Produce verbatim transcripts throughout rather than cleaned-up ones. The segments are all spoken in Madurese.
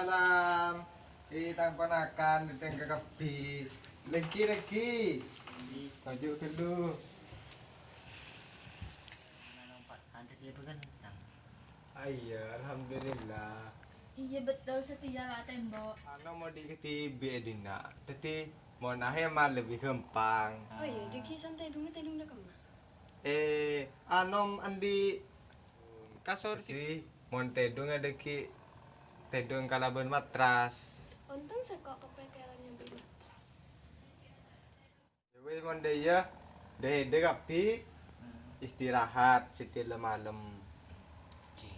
Salam. È, tang ponakan, dhâddhi kabbhi. Lèngghi, lèngghi. Toju' ghâllu. Anu, Pak, antar dia bukan, Tang. Ah, iyâ, alhamdulillah. Iyâ, betul, satèya la tembok. Anu, mau dikedibi, Dina. Dhâddhi, mon akhèr malem lebih gampang. Oh iyâ, dhâggi' santai, dhungnga tèdhung dâ' kemma. Eh, anom andi' kasor sih. Mon tèdhung adâggi' tèdhung kalabân matras. Ontong sèngko' kapèkkèran nyambi matras. Ya wis, mon dâ' iyâ, dâ'-èdâ kabbhi istirahat sèttong la malem. Oke.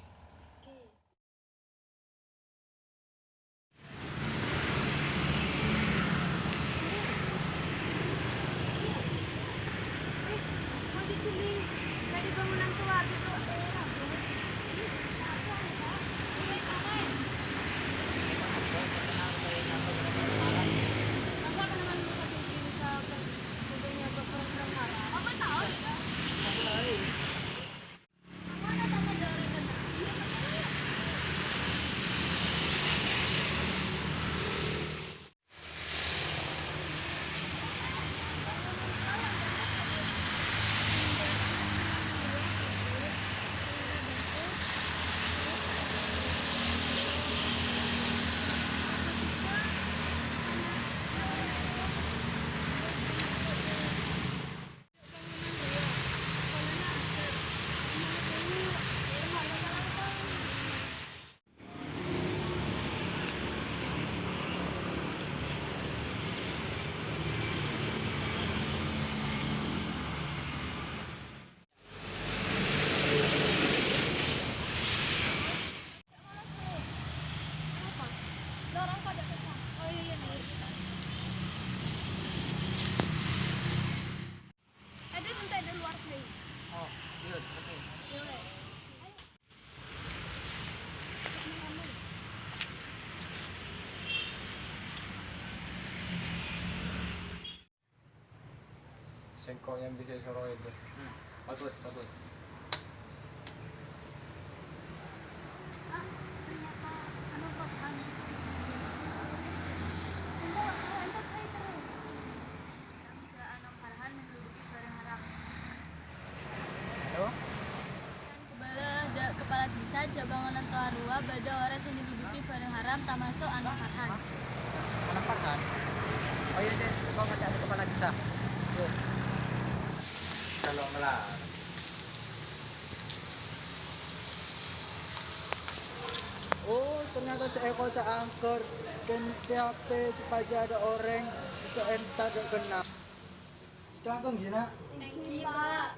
Ada minta di luar play. Oh, iya, oke. Iya, wes. Sengko' yang bisa soroe itu. Hmm, bagus, bagus. Ah, ternyata anu Farhan gitu. Sengko' anu entuk terus. Yang ja' Anom Farhan nyelundupi barang haram. Halo? Kabâlâ dâ' kepala desa, ja' bângonan towa rowa bâdâ orèng sè nyelundupi barang haram, tamaso' Anom Farhan. Anom Farhan? Oh iyâ, Cè', engko' ngoca' dâ' kepala desa. Yo. Kalau ngelar. Oh, ternyata sè èkoca' angkor, kèng P H P supajâ adâ' orèng sè entar jâ' kennal. Sèttong ènggi, Na'? Ènggi, Pak.